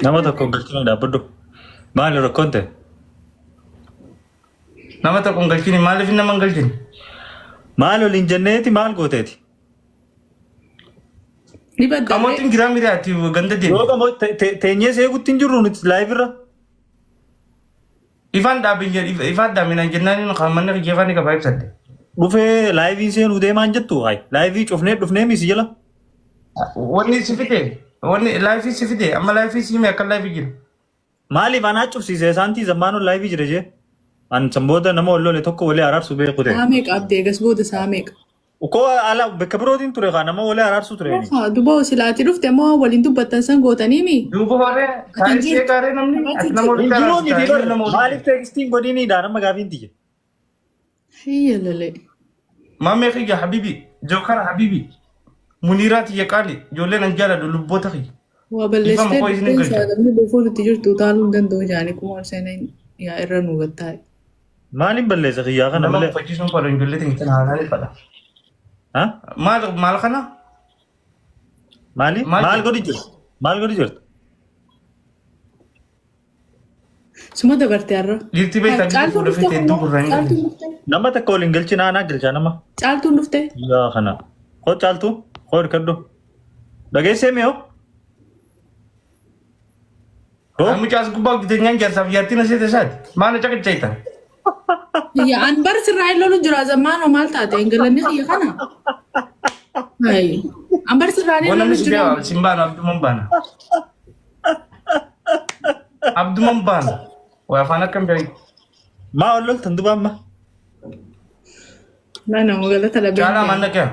Nama tokko galchina dhaabbadhu. Maali rakkoon ta'e? Nama tokko hin galchini maaliif nama hin galchini? Maal waliin jenneeti maal gooteeti? Ni badda. Qamootiin jiraa miti ati ganda deemi. Yoo qamoo teenyee seegutti hin jirru nuti live irra. Ifaan dhaabin jedhi ifaan dhaabin jennaan kan manni kiyya ifaan ni qabaa ibsadde. Dhufee live seenuu deemaan jettu hayi live cufnee dhufnee misi jala. Wanni si fide wanni live si fide amma live si hime akka live jiru. Maaliif anaa cufsiise isaantii zammaanuun live jira jee. An san booda nama wal lole tokko walii araarsuu beeku ta'e. Sa'a meeqa abdee egas booda sa'a meeqa? Koo ala bakka birootiin ture kaa nama walii araarsuu ture. Haa duba silaati dhufte moo waliin dubbattan san gootanii mi? Duuba horee Ati taa'ee hin see jirtu. gaaree namni ati nama Hin walitti jiruu araarsitaa miti inni bar nama walitti. maaliif textiin godhiniidha nama gaafiin tiyya. Hiyya lalee. Maamee kiyya habibi jookara habibi muniiraa tiyya qaali ijoolleen an jaaladhu lubboota kiyya. Waa Dhiifama balleessitee koo isin dhuftee galcha. saalamni dhufuun itti jirtu utaaluu hin danda'u jaanii kuma ol seenee yaa irra nu gattaa'e. Maaliin balleessa kiyyaa kana Nama malee? uffachiisuun fadha ijoollee tiyya tana haalaan fadha. Ha? Maal maal kana? Maali? Maal Maal jedhu? godhi jirtu? Maal godhi jirtu? Suma dabarte har'a. Dhiirti beektaa dhiirti Caaltuun fuula dhufte feetee hedduu kunoo. gurraan Caaltuun qabdi. dhufte. Nama takka waliin galchina anaa galchaa nama. Caaltuun dhufte. Yaa kana. Koo caaltu? Koo hirkadhu. Dhageessee mi'oo? Hoo? Mucaas gubbaa hojjeteenyaan jaarsaaf jaartiin asii tasaati. Maal na caqachaita? Kiyya an bar sirraa hin lolu jira zammaanoo maal taate hin galanni kiyya kana. Hayi. An bar sirraa hin Bona lolu misi jira. beewa sin baana abduman baana. Abduman baana. Waa afaan akkam beeku. Maa ol loltan duba amma? Mana galata labeen. Caalaa maal naqee?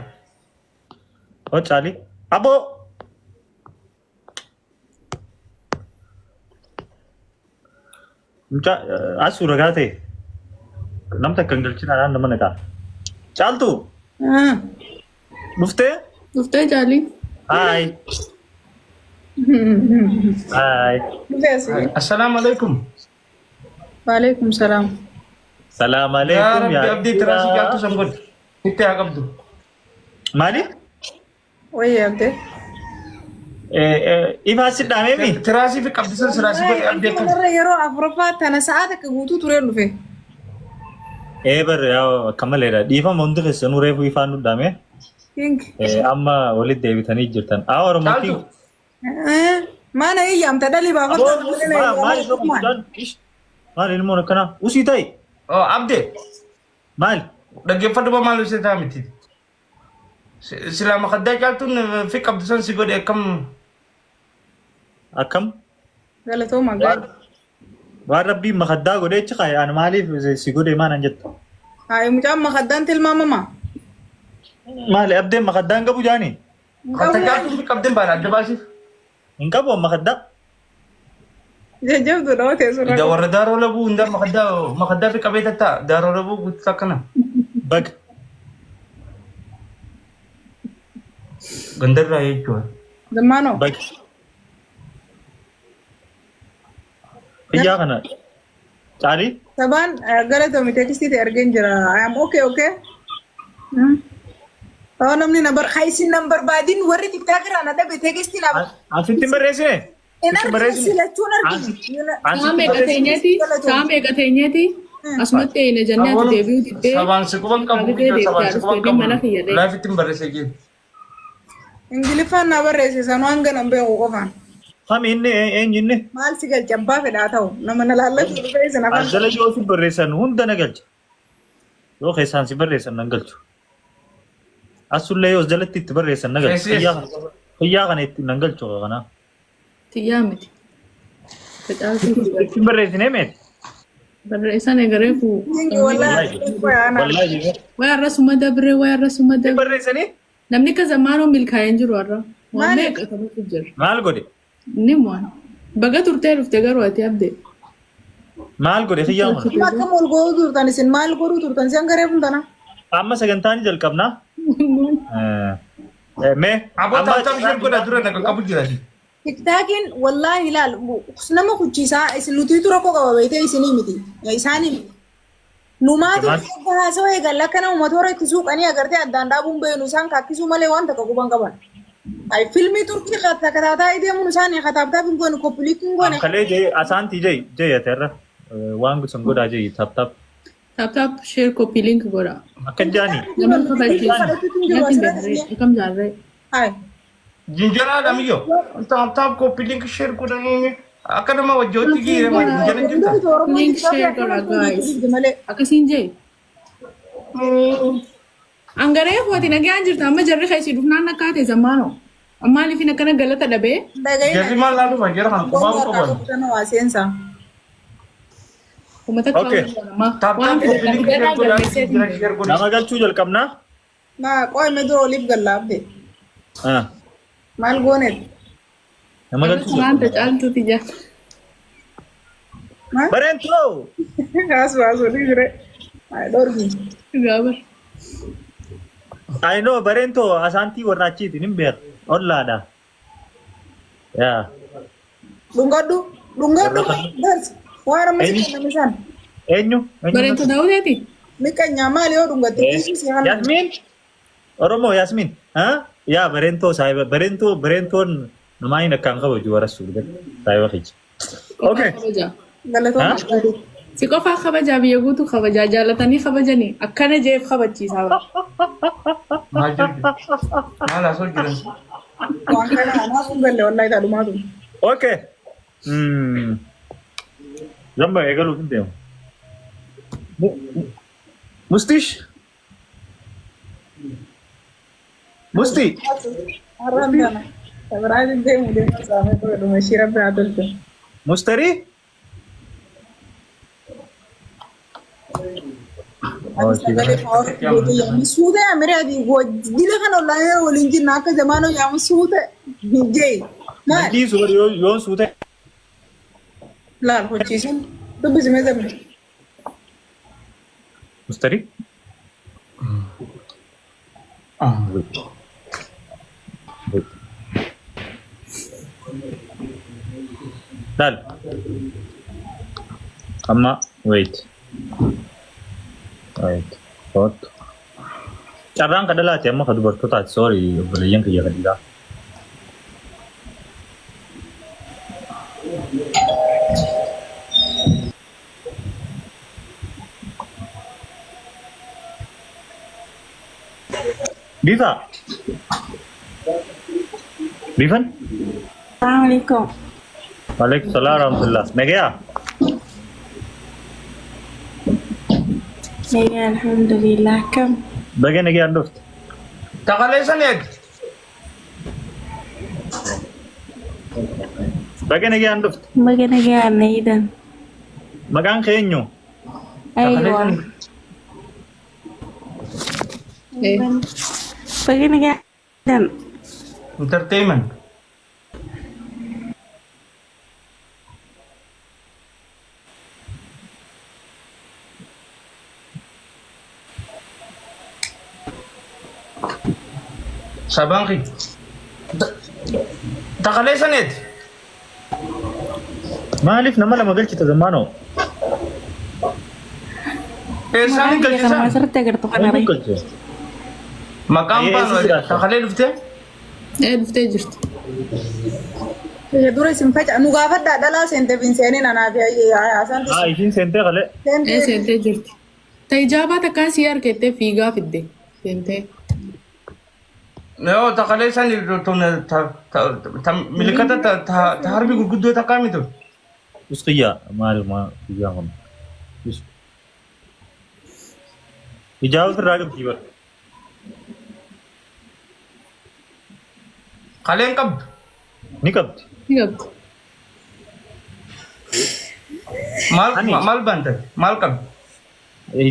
Hoo caalii? Aboo! Mucaa as ragaa ta'e nam takka hin galchin anaan nama naqaa. Caaltu dhuftee? Dhuftee caalii. Haay. Haay. Dhufee asii. Assalaamu alaikum. Waalaikum salaam. Salaam Yaa alaikum Rabbi yaa abdii tiraasii caaltu san godhi. Itti haa qabdu. Maali? Wayii abdee. Ifaa si dhaamee mi? Tiraasii fi qabdi san siraasii godhi abdii akkam. Kanarra yeroo afuraffaa tana sa'a takka guutuu tureen dhufe. Ee barre yaa akka maleedha. Dhiifama hundi keessanuu reefu ifaan nu dhaame. King. Amma walitti deebitanii jirtan. Haa Oromoo Caaltu. king. Maana iyyaamta dhalii Aboo baafata. maal ilmoo guddaan? Ish. Maal ilmoon akkanaa? Usii ta'i. Oh abdee. Maal? Dhaggeeffadhu ba maal ibsitaa miti. Silaa makaddaa caaltuun fi qabdu san si godhe akkam. Akkam? Galatooma gaarii. Waan rabbiin makaddaa godhee achi kaaye ani maaliif si godhe maan an jettu? Hayi mucaan makaddaan tilmaamama. Maali abdeen makaddaan qabu jaanii? Hatta caaltuun fi qabdeen baana adda baasiif. Hin qabu amma makaddaa. Jajjabduudha hoo teessuma. Ida warra daaroo labuu hundaa makaddaa makaddaa fi qabee tattaa daaroo labuu guutuu akkana. Baga. Gandarraa jechuudha. Zammaanoo. Baga. Xiyyaa kana caalii Sabaan galatoomi teekstii ta'e argeen jira. I am okay okay. Oh namni na bar haa isin nan barbaadin warri tiktaak irraa na dhabe teekstii na asitti hin barreessine? hin Sitti argine barreessine? silachuun argine. Sa'a meeqa teenyeeti? Sa'a meeqa teenyeeti? Asumatti eeyina jennee ati deebi'uu diddee. Sabaan si quban qabu Deebitee sabaan si quban deebitee qabu. mana kiyya deemi. Laafitti hin barreesse jee. Ingiliffaan na barreesse sanuu hanga nan beeku qofaan. Kami inni eenyu inni? Maal si galcha abbaa fedhaa ta'u nama na laallatu dhufee isin afaan. As jala yoo si barreessan hunda na galcha. Yoo keessaan si barreessan nan galchu. Asullee yoo as jalatti itti barreessan na galchu. Keessi Xiyyaa kana xiyyaa kana itti nan galchu kana. Xiyyaa miti. Facaatuu Itti barreessinee meeti? barreessan egaree fu. Wallaahi Wallaahi. Way har'a suma dabre way har'a suma Itti dabre. barreessanii Namni akka zamaanoo milkaa'ee hin jiru har'a. Waan Maali? meeqa qabatu jira. maal godhe? Inni waan. Baga turtee dhufte garuu ati abde. Maal godhe xiyyaa kana? Amma akkam ol godhuu turtan isin maal godhuu turtan isin garee funtana. Amma sagantaa ni jalqabnaa. Mee Aboo amma taaptaap ishee godha dura na qaqqabu jira. Tiktaakiin wallaahi ilaal nama kuchiisaa isin nutiitu rakkoo qaba beektee isinii miti isaanii miti. Numaatu Maal? erga haasawaa eegalla akka nama motora itti suuqanii agartee addaan dhaabuun beeknu isaan kaakkisuu malee waan takka quban qaban. Ay filmii Turkii takataataa deemuun isaanii kataabtaaf hin goone koppiliik hin goone. Kalee jee asaantii jee jee ati irra waan sun godhaa jee tap tap. Tap tap share copy link godha. Akka jaani. Nama kabachiisa. Natti beekaree. Akkam jaarree. Ay Jinjanaa lamiyyo. Tap tap copy link share godhanii akka nama wajjootti giire jinjana jirta. Link share godha guys. Malee. Akkasiin jee. Angaree kooti nagaan jirta amma jarri keessi dhufnaan akka ta'e zammaano. Maaliifin akkana galata dhabee? Jarri maal laalu kan jara kan qubaa qaban. Waa seensa. Uummata Okay. Tap waan tap copy link share godhaa jinjana share godhi. Nama galchuu jalqabnaa? Maa qo'ame dura oliif gallaabde. Ah, Maal goonet? nama galchuu Waan jalqabna. tacaaltuuti jaa. Maal? Bareentoo! Kaas baas olii jire. Ay dhorgi. Gaabar. I know bareentoo asaantii warra achiiti nin beeka. Ollaadha. Yaa. Dhungadhu. Dhungadhu. Darsi. Waan amma si Eenyu? kenname san. Eenyu? Eenyu? Bareentoo daawwiteeti? Miqanyaa maali yoo dhungatte? Kiisii si haala. Yaasmiin? Oromoo Yaasmiin? Ha? Yaa bareentoo saahiba bareentoo bareentoon namaa hin akkaan kabaju warra suudhan saahiba keessa. Okay. Kabajaa. Galatooma. Si qofaa kabajaa biyya guutuu kabajaa jaalatanii kabajanii akkana jeef kabachiisaa bara. Maal jirti? Maal haasoo jiran? Waan kana anaaf hin galle wallahi taadhumaatu. Okay. Zamba eegaluuf hin deemu. Mustish? Musti? Har'aan tana. Sabiraan deemu deema saafee ture dhuma ishii rabbi haa tolchu. Mustarii? Ani sagalee power yaamu suuta yaamire ati dila kana ollaan waliin jirna akka zamaanoo yaamu suuta jee. Maal? Mandii suura yoon suute. Laal hojiisun dubbisime zamne. Mustarii? Wait. Wait. Laal. Amma wait. Wait. Hot. Carraan ka dhalaati amma ka dubartootaati. Sorry obboleeyyan kiyya ka dhiiraa. Bifa. Bifan? Assalamualaikum. Waalaikum salaam warahmatullah. Nagayaa? Nagaya alhamdulillah kam. Baga nagayaan dhufte. Taqaleessan eeg. Baga nagayaan dhufte. Baga nagayaan naidan. Maqaan kee eenyu? Aywa. Baga nagayaan. Entertainment. Sabanki. Taqaleessan eeg. Maaliif nama lama galchita zammaanoo? Eessaan hin Kanuma galchisan? asirratti agartu kana Eenyu ree. galche? Maqaan Eessa baanu jiraata? taqalee dhuftee? Ee dhuftee jirti. Dura isin faca nu gaafadhaa dhalaa seente fin seenin anaa fi haasaan Haa ishiin seentee qalee. Ee seente. seentee jirti. Ta ijaabaa takkaan sii harkettee fiigaa fidde. Seentee. Yoo taqaleessan milikata ta harbi gurguddoo takkaa miti. Usqiyyaa maal maal xiyyaa kun? Ijaaba ofirraa qabdi bara. Qaleen qabdu. Ni qabdi. Ni qabdi. Maal Ani. maal baanta? Maal qabdi?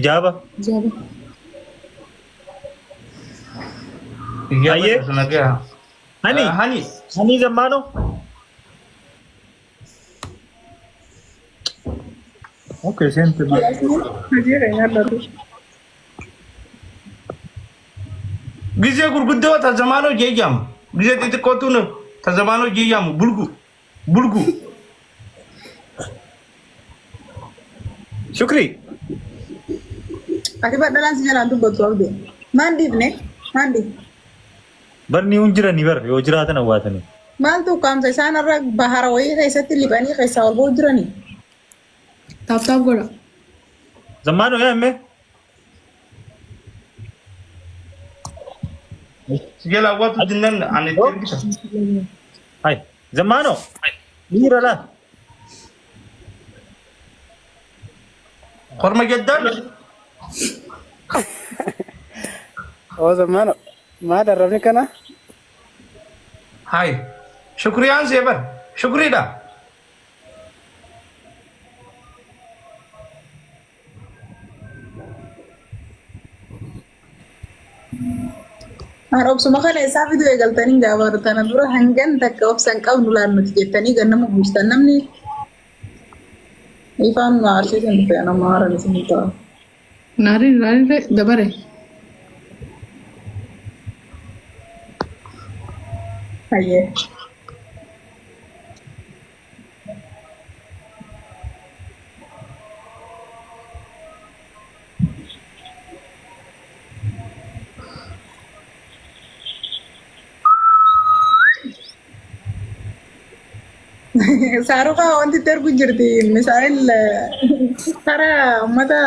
Ijaaba. Ijaaba. Ayyee. Hani. Hani. Hani zammaanoo? Okay, seente maal? Hojii keenya dhatu. Gisee gurguddoo ta zamaanoo jeejamu. Gisee xixiqqootuun ta zamaanoo jeejamu bulgu. Bulgu. Shukri. Ati badhalaan si jalaan dubbattu abdee. Maan dhiifne? Maan dhiifne? Barni hin jiranii bar yoo jiraatan awwaatanii. Maaltu ukkaamsa isaan irra bahara wayii keessatti liphanii keessaa ol ba'u jiranii? Taap taap godha. Zammaanoo yaa himme. Si jala awwaatu dinnan ani itti ergita. Hai. Zammaanoo. Dhiira laa. Korma jeddaan Oo zammaano maal arrabni kana? Hai. Shukriyaan see bar. Shukriidha. Aan obsuma kana isaa fiduu eegaltanii gaafa tana dura hangan takka obsa hin qabnu laan nuti jettanii gannama buustan namni ifaan nu aarsiisan dhufe nama haaran isin ta'a. Naariin naariin dabare. Hayyee. Saaruqaa wanti itti ergu jirti misaa'el karaa uummata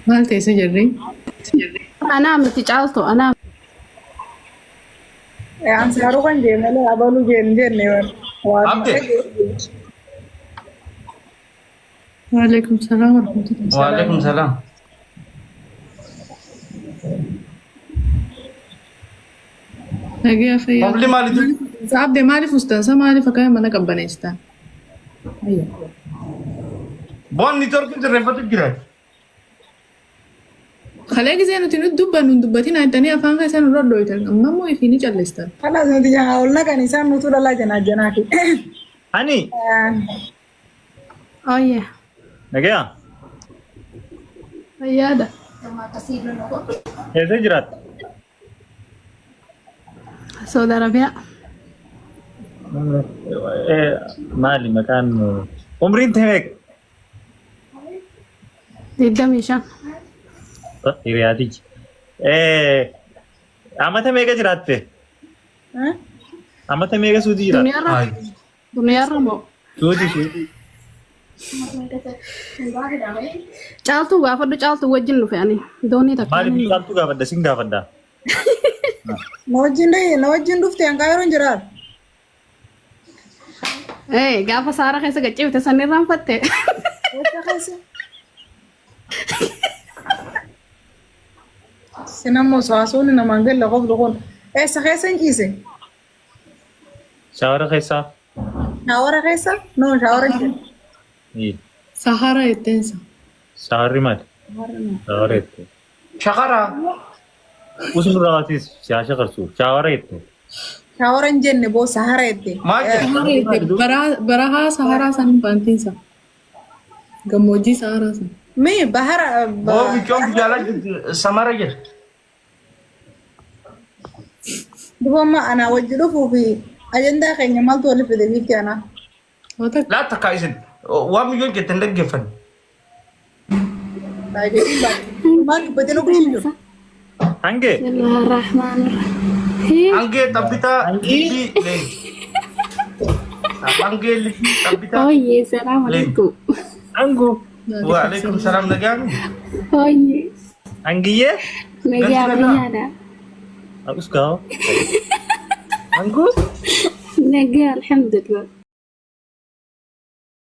Maal teessee jirri? Anaa miti caaltu anaa Ansaaru kan jee malee abaluu jee hin jenne waan Abde. Waalaikum salaam warahmatullahi. Waalaikum salaam. Nagaya fayyaa. Qobli maalitu? Abde maaliif ustansa maaliif akkana mana qabbaneessitan? Boon niitoorkiin sirreeffatu jira. Kalee gisee nuti nuti dubbannu hin dubbatin jettanii afaan keessan nurra dhooytan amma immoo ifii ni callistan. Kalaas nuti janaa ol naqan isaan nutu dhalaa janaa janaati. Ani Ooyye. nagaya Fayyaadha. eessa jiraatta? Saudi Arabiyaa. Maali maqaan umriin tee meeqa? 25. Hiriyaatichi. Amata meeqa jiraatte? Amata meeqa suutii jiraatte? Duniyaarra. Duniyaarra moo? Suutii suutii. Caaltuu gaafadhu caaltuu wajjin dhufe ani. Doonii takka. Maaliif caaltuu gaafadha sin gaafadha? Na wajjin na wajjin dhufte hanqaa yeroo hin jiraatu. Ee gaafa saara keessa gaccifte san irraanfatte. Eessa keessa? Sinammoo saasuun namaan galle qoflu kun. Eessa keessa hin ciise? Shaawara keessaa? Shaawara keessa? No, shaawara hin Ii. Sahara jetteensa. Shaawarri maali? Shaawara jette. Shaqara. Usnu raawwatis siyaasa qarsu. Shaawara jette. Shaawara hin jenne boo sahara jette. Maal jedhe? Sahara jette. Barahaa saharaa san hin baantiinsa. Gammoojjii saharaa san. Mee bahara Boo bichoon jaalaa jirti samara jedhe. Duba amma anaa wajji dhufuu fi ajandaa keenya maaltu walitti fide giifti anaa. Waa takka. Laa takkaa isin waan biyyoon jette hin dhaggeeffanne. Maal dubbatee nu guddin jiru? Hangee? Bismillahirrahmanirrahim. Hangee xabbitaa lippii leen. Hangee lippii xabbitaa. Ooyye salaam alaikum. Hangu. Waalaikum salaam nagaan. Ooyye. Hangiyyee? Nagaa fayyaadha. Us gaa'o. Hangu? Nagaa alhamdulillah.